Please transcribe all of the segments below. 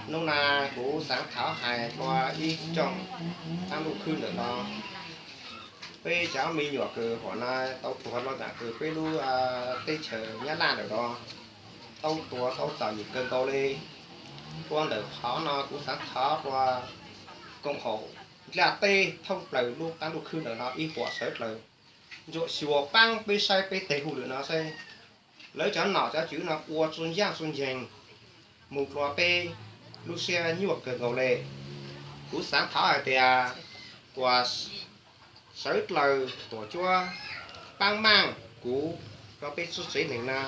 Hnub no kuv xaav thov hais rua ib tsoom taab ntuj khwb ntawm no, peb cov me nyuam kws huam no tau tuag rua nraam kws peb lub teb chaws Nyab Laj ntawm no tau tuag tau txom nyem kawg nkaus le. Rua ntawm qhov no kuv xaav thov rua koom haum nplaj teb thoob plaws lub taab ntuj khwb ntawm no ib huam sawv dlawg ntsuam xyuas paab peb saib peb teg hauj lwm no saib lawv cov nom cov tswv no ua tsi ncaaj tsi nceeg moog rua peb lub siab nyuaj kawg nkaus le. Kuv xaav thov hais tias uas sawv dlawg tuam cuab paab maaj kuv rua peb txhua tsev neeg na,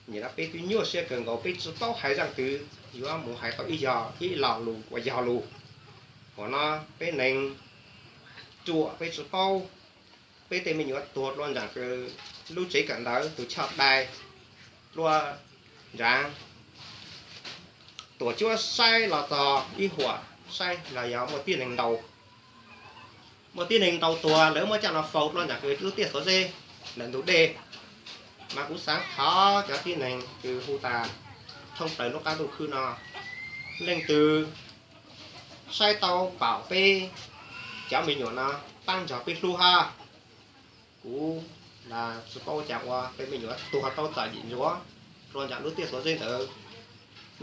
nyam no peb twb nyuaj siab kawg nkaus, peb tsi paub hais zaaj twg yuav moog hais tau ib yog ib lo lus uas yog lus. Huam no peb neeg ruam peb tsi paub, peb tej me nyuam tuag rua nraam kws lub tsev kawm ntawv tus choj dai rua nraam tuam cuab saib los txog ib huam saib los yog muaj tib neeg ntau, muaj tib neeg ntau tuag lawv muab coj los faus rua nraam kws lub tiaj xuav zeb ntawm ntug dej. Mas kuv xaav thov cov tib neeg kws hu tas thoob plaws lub qab ntuj khwb no, leej twg saib tau paum peb cov me nyuam no paab nrog peb hlub hab. Kuv tsi paub cas ua peb me nyuam tuag tau txom nyem ntsuav rua nraam lub tiaj xuav zeb ntawd.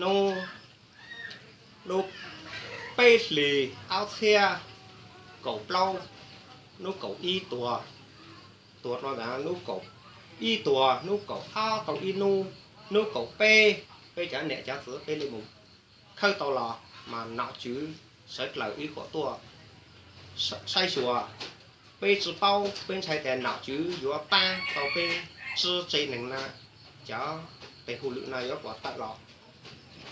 Nub lub peb hlis ob txhiab kaum plaub, nub kaum ib tuag, tuag rua nraam nub kaum ib tuag, nub kaum ob tau ib nub, nub kaum peb peb cov niam cov txiv peb le moog khawb tau los mas nom tswv sawv dlawg ib huam tuaj saib xyuas. Peb tsi paub, peb ntshai tas nom tswv yuav paab tau peb txhua tsev neeg na, cov teg hauj lwm no yuav puas tawm los.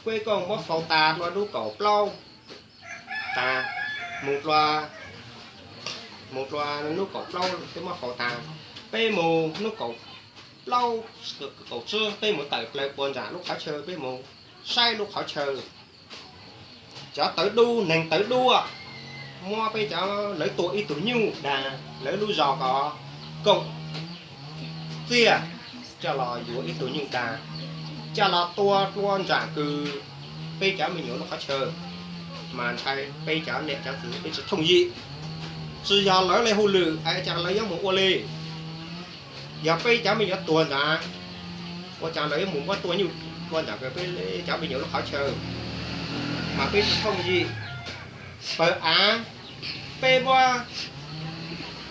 Kuj koj muab faus tas rua nub kaum plaub, tas moog rua, moog rua nub kaum plaub peb muab faus tas, peb moog nub kaum plaub kaum tsib peb moog tawm plawg puag nraam lub qhov chaw peb moog saib lub qhov chaw. Cov tawv dub, neeg tawv dub muab peb cov, lawv tua ib tug nyuj dag, lawv lub zog ko koom txiaj coj los yuav ib tug nyuj dag coj los tua rua nraam kws peb cov me nyuam lub qhov chaw. Mas ntshai peb cov niam cov txiv peb tsi thooj yim, tsi yog lawv le hauj lwm es cas lawv yuav moog ua le. Yog peb cov me nyuam tuag nraam, ua cas lawv yuav moog muab tua nyuj rua nraam kws peb cov me nyuam lub qhov chaw, mas peb tsi thooj yim. Pawg av, peb muab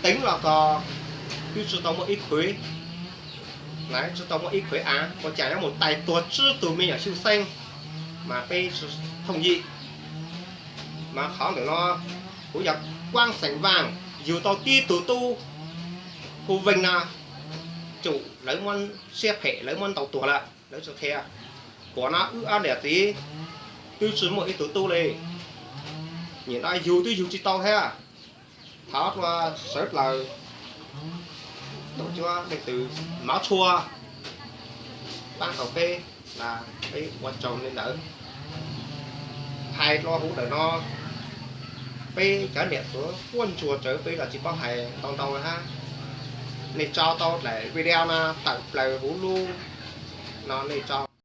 teev los txog twb tsi tau muaj ib khuv, tsi tau muaj ib khuv av, ua cas yuav moog tais tuag tsib tug me nyuam xyuj xeeb, mas peb tsi thooj yim. Mas qhov ntawm no kuv yog Kuab Xeem Vaaj, yug tau tib tug tub hu Veej no, tsum lawv muab siab phem lawv muab ntaus tuag lawm lawv tsi qhia. Huam no wb ob niam txiv twb tsi muaj ib tug tub le, nyam no yug twb yug tsi tau thiab. Thov rua sawv dlawg tuam cuab leej twg mov tshua paab tau peb, peb ua tsaug le ntawd. Hais dlua huv ntawm no, peb cov niam txiv quaj ntsuag rawv peb los tsi paub hais ntau ntau hab. Nej tso tau daim video no tawm plawg huv lub no nej tso